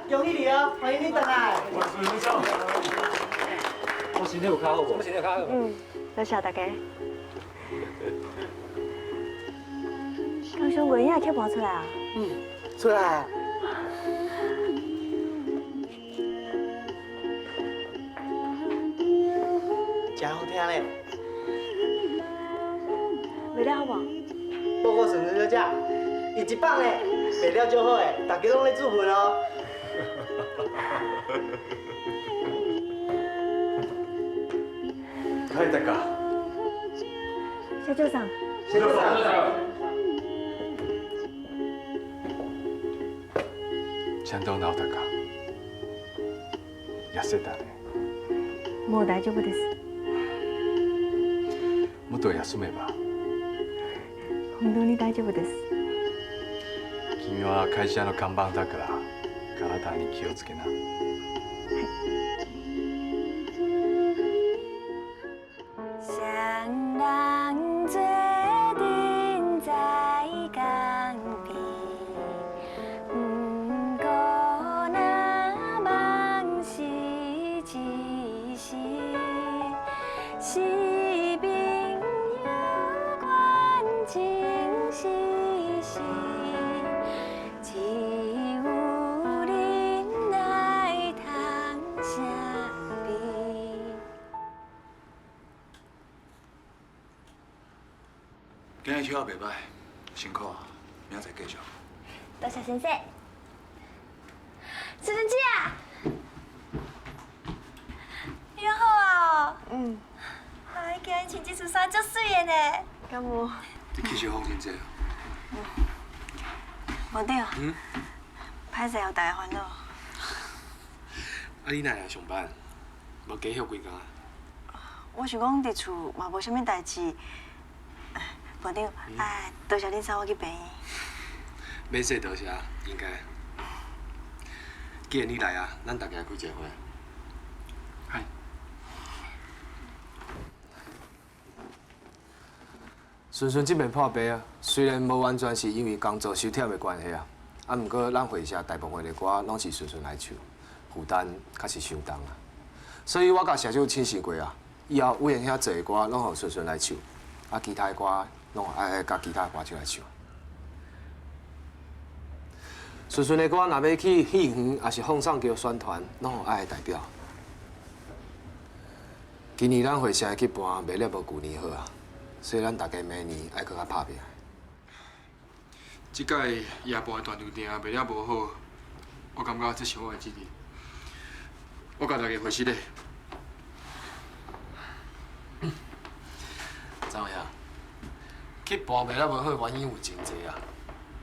恭喜你哦，歡迎你轉來。我身體有較好無？我身體有較好。嗯，多謝大家。剛上月影的劇本出來啊？嗯，出來。真好聽咧。賣了好無？報告順順小姐，伊一放咧，賣了足好的，大家攏咧注份哦。帰ったか。社長さん。社長さん。ちゃんと治ったか。痩せたね。もう大丈夫です。もっと休めば。本当に大丈夫です。君は会社の看板だから体に気をつけな。雙人做陣在江邊，不過若夢是一時，是朋友關情絲絲，只有忍耐通相比。今日手也袂歹，辛苦啊，明仔载繼續。多謝先生。孫孫姐，你好啊！嗯。哎，今日穿這束衫足媠的呢。敢有？你氣色好真濟。嗯。無對。嗯。歹勢予大家煩惱。啊，你哪會來上班？無加歇幾工？我想講佇厝嘛無啥物代誌。部長，哎，多謝恁送我去病院。免說多謝，應該。既然你來啊，咱大家來開一個會。嗨。順順這擺破病啊，雖然無完全是因為工作傷忝的關係啊，啊，毋過咱會社大部分的歌攏是順順來唱，負擔確實傷重啊。所以我佮社長請示過啊，以後委員遐濟的歌攏予順順來唱，啊，其他的歌攏愛佮其他歌手來唱。順順的歌若欲去戲園，抑是放送局宣傳，攏予愛的代表。今年咱會社的劇本賣了無舊年好啊，所以咱大家明年愛閣較拍拚。這擺夜半的大場訂賣了無好，我感覺這是我的責任。我共大家回實咧。知影？劇本賣了無好，原因有真濟啊，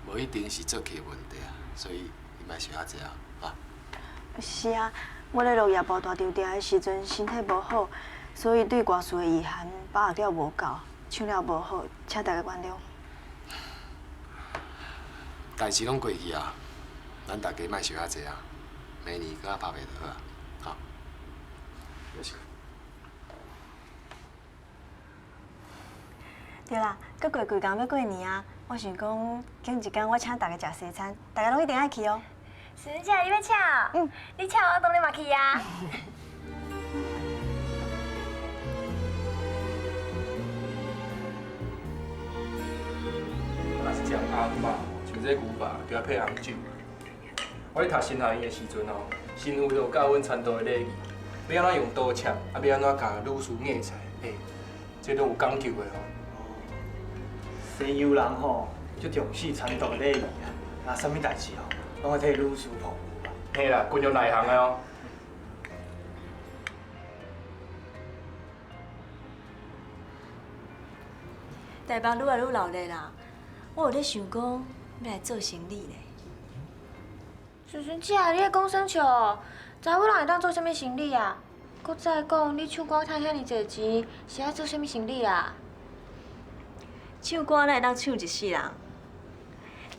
無一定是作曲的問題啊，所以你莫想遐濟啊，啊。是啊，我咧錄夜半大場訂的時陣，身體無好，所以對歌詞的意涵把握了無夠，唱了無好，請大家原諒。代誌攏過去啊，咱大家莫想遐濟啊，明年閣較拍拚就好啊，哈。よろしく。對啦，閣過幾工欲過年啊，我想講，揀一工我請大家食西餐，大家攏一定愛去哦。孫姐，你欲請？嗯，你請我當然嘛去啊。若是食紅肉，像這牛肉，就愛配紅酒。我咧讀神學院的時陣吼，神父就有教阮餐桌的禮儀，欲按怎用刀切，啊欲按怎共女士夾菜，欸，這攏有講究的吼。西洋人吼，足重視餐桌禮儀啊，啊，啥物代誌吼，攏愛替女士服務啊。嘿啦，軍用內行的哦。台北愈來愈鬧熱啦，我有咧想講欲來做生理咧。順順姐，你咧講耍笑？查某人會當做啥物生理啊？閣再講，你唱歌趁遐爾濟錢，是愛做啥物生理啊？唱歌哪會當唱一世人？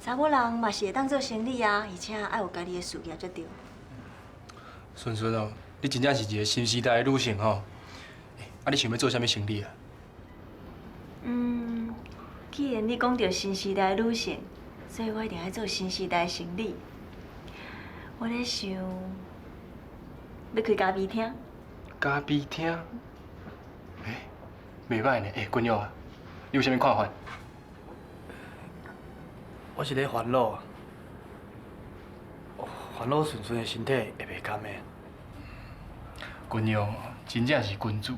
查某人嘛是會當做生理啊，而且愛有家己的事業才對。順順哦，你真正是一個新時代的女性吼。啊，你想欲做啥物生理啊？嗯，既然你講著新時代的女性，所以我一定愛做新時代的生理。我咧想欲开咖啡厅。咖啡厅？欸，袂䆀呢。欸，君勇啊，你有啥物看法？我是咧烦恼，烦恼顺顺的身体会袂甘的。君勇真正是君子，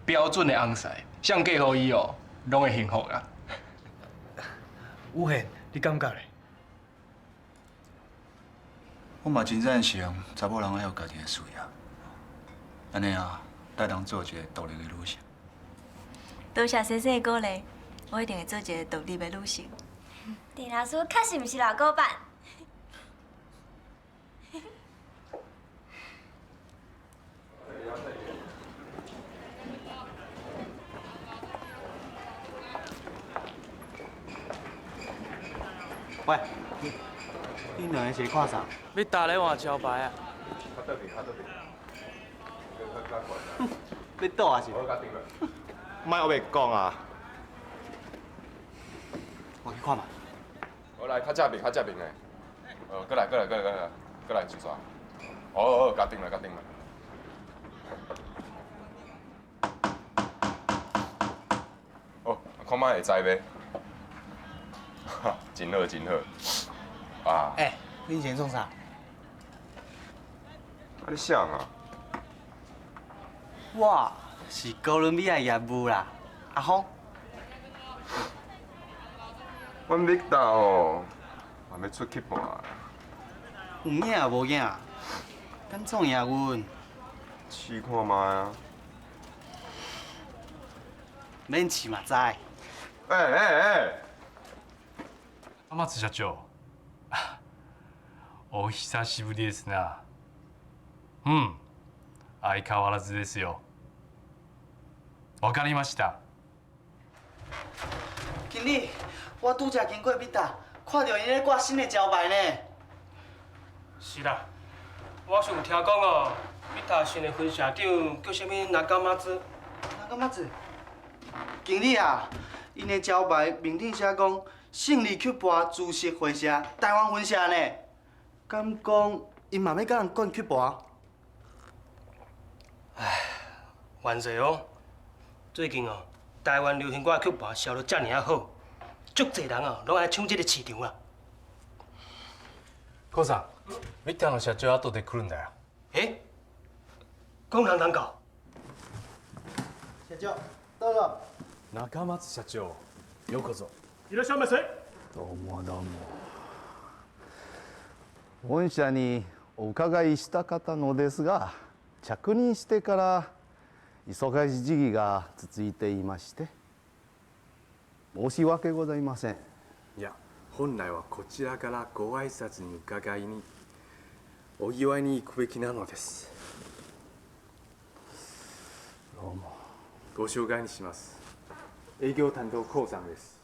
标准的翁婿，谁嫁予伊哦，拢会幸福啊。宇贤，你感觉咧？我嘛真赞成查某人爱有家己的事业，按呢啊，才会当做一个独立的女性。多谢先生的鼓励，我一定会做一个独立的女性。郑老师确实毋是老古板。喂，恁两个是咧看啥？欲搭咧换招牌啊！欲赌啊是？莫乌白讲啊！我去看觅。好来，较正面，较正面的。过来，过来，过来，过来，过来，就煞。好好，夹定啦，夹定啦。好，看觅会知袂？哈，真好，真好。啊！欸，恁是创啥？啊，你谁啊？我是哥伦比亚业务啦，阿峰。阮美达哦，嘛欲出去半。有影无影？敢创业务？试看觅啊！免试嘛知。欸欸欸！浜松社長、お久しぶりですな。うん、相変わらずですよ。わかりました。经理，我拄才经过美达，看著𪜶咧挂新的招牌呢。是啦，我是有听讲哦，美达新的分社长叫啥物那嘎马兹。那嘎马兹？经理啊，𪜶的招牌面顶写讲胜利曲盘株式会社台湾分社呢。敢讲𪜶嘛欲共人灌曲盘？唉，冤势哦！最近哦，台湾流行歌曲盘销路遮尔仔好，足济人哦，拢爱抢这个市场啊。コウさん、三田の社長後で来るんだよ。欸？講人難搞。社長，どうぞ。中松社長、ようこそ。いらっしゃいませ。どうもどうも。御社にお伺いしたかったのですが、着任してから忙しい時期が続いていまして、申し訳ございません。いや、本来はこちらからご挨拶に伺いに、お祝いに行くべきなのです。どうも。ご紹介にします。営業担当コウさんです。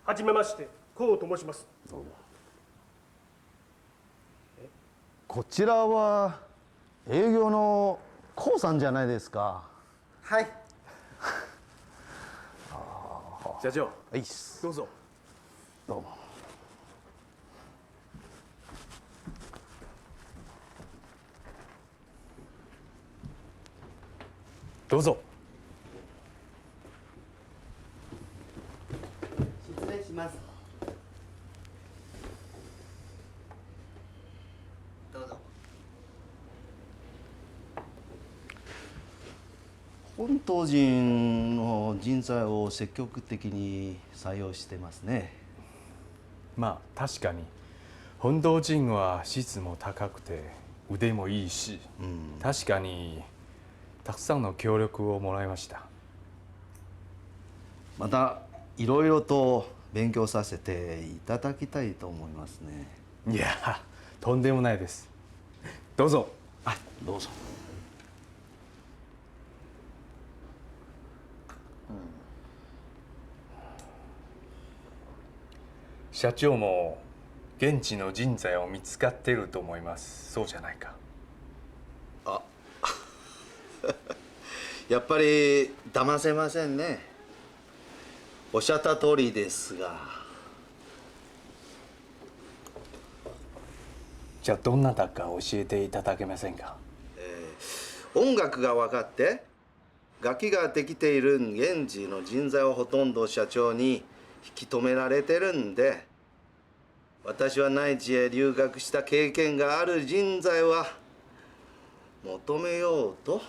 はじめまして、コウと申します。どうも。こちらは営業のコウさんじゃないですか。はい。社長、はい。どうぞ。どうも。どうぞ。失礼します。どうぞ。本島人の人材を積極的に採用してますね。まあ確かに本島人は質も高くて腕もいいし、確かにたくさんの協力をもらいました。またいろいろと勉強させていただきたいと思いますね。いや、とんでもないです。どうぞ。あ、どうぞ。社長も現地の人材を見つかっていると思います。そうじゃないか。あ、やっぱり騙せませんね。おっしゃった通りですが。じゃあどなたか教えていただけませんか？音楽が分かって楽器ができている現地の人材をほとんど社長に引き止められてるんで、私は内地へ留学した経験がある人材は求めようと。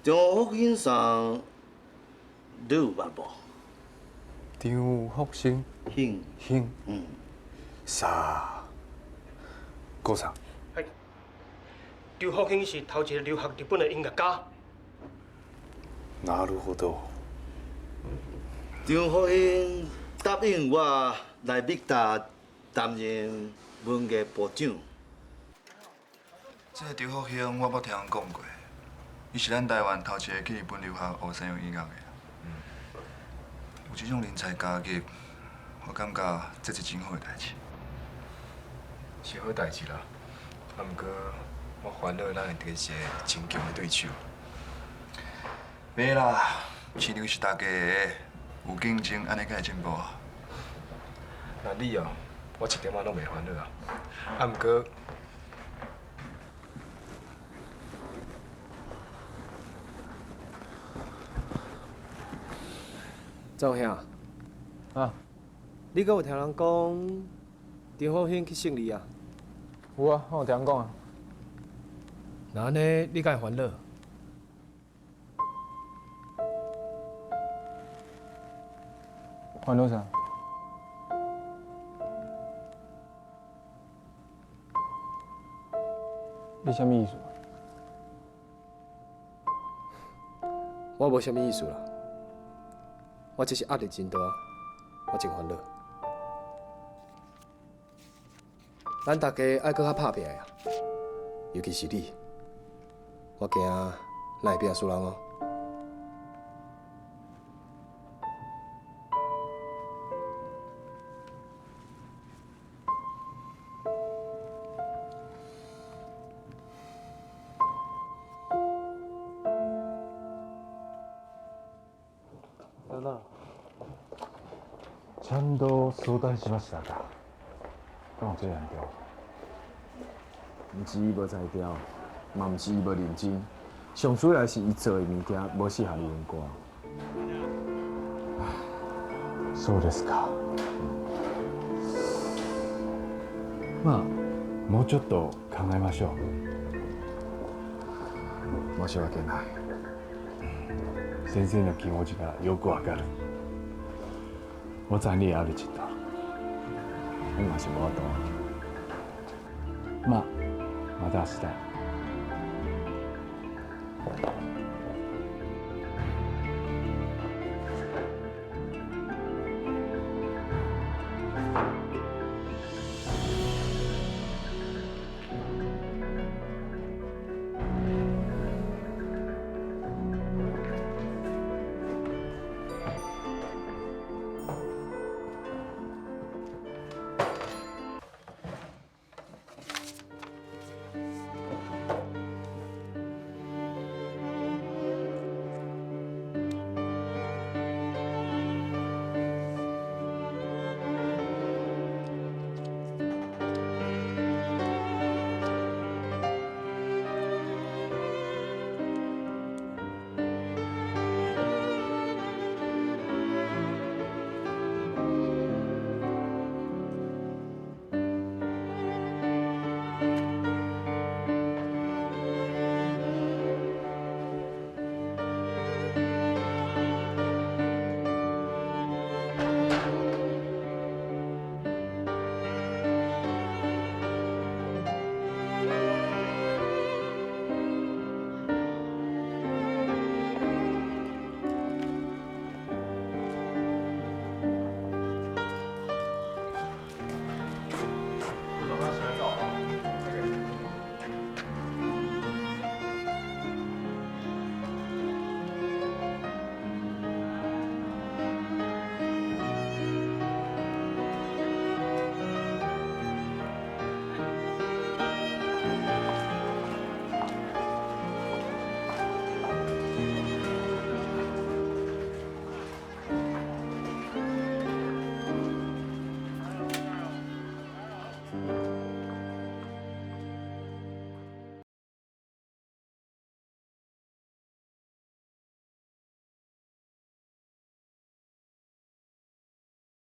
張福興さん，你有捌無？張福興，興興，さあ，郭さん。はい。張福興是頭一个留學日本的音樂家。なるほど。張福興答應我來美達擔任文藝部長。這個張福興我捌聽人講過，伊是咱台灣頭一个去日本留學學西洋音樂的。有這種人才加入，我感覺這是真好的代誌。是好代誌啦，啊，毋過我煩惱咱會佇一個真強的對手。袂啦，市場是大家的，有競爭，按呢才會進步。那你哦，我一點仔攏袂煩惱啊。啊，毋過。赵兄，啊，你閣有聽人講張福興去勝利啊？有啊，我有聽人講啊。那按呢，你敢會煩惱？煩惱啥？你啥物意思？我無啥物意思啦，我只是壓力真大，我真煩惱。咱大家愛閣較拍拚啊，尤其是你，我驚咱會拼輸人哦。ちゃんと相談しましたか？敢有這樣對？毋是伊無才調，嘛毋是伊無認真，上主要是伊做的物件無適合日文歌。そうですか。まあ、もうちょっと考えましょう。申し訳ない。先生の気持ちがよくわかる。我知你壓力真大。我嘛是無法度。まあ、また明日。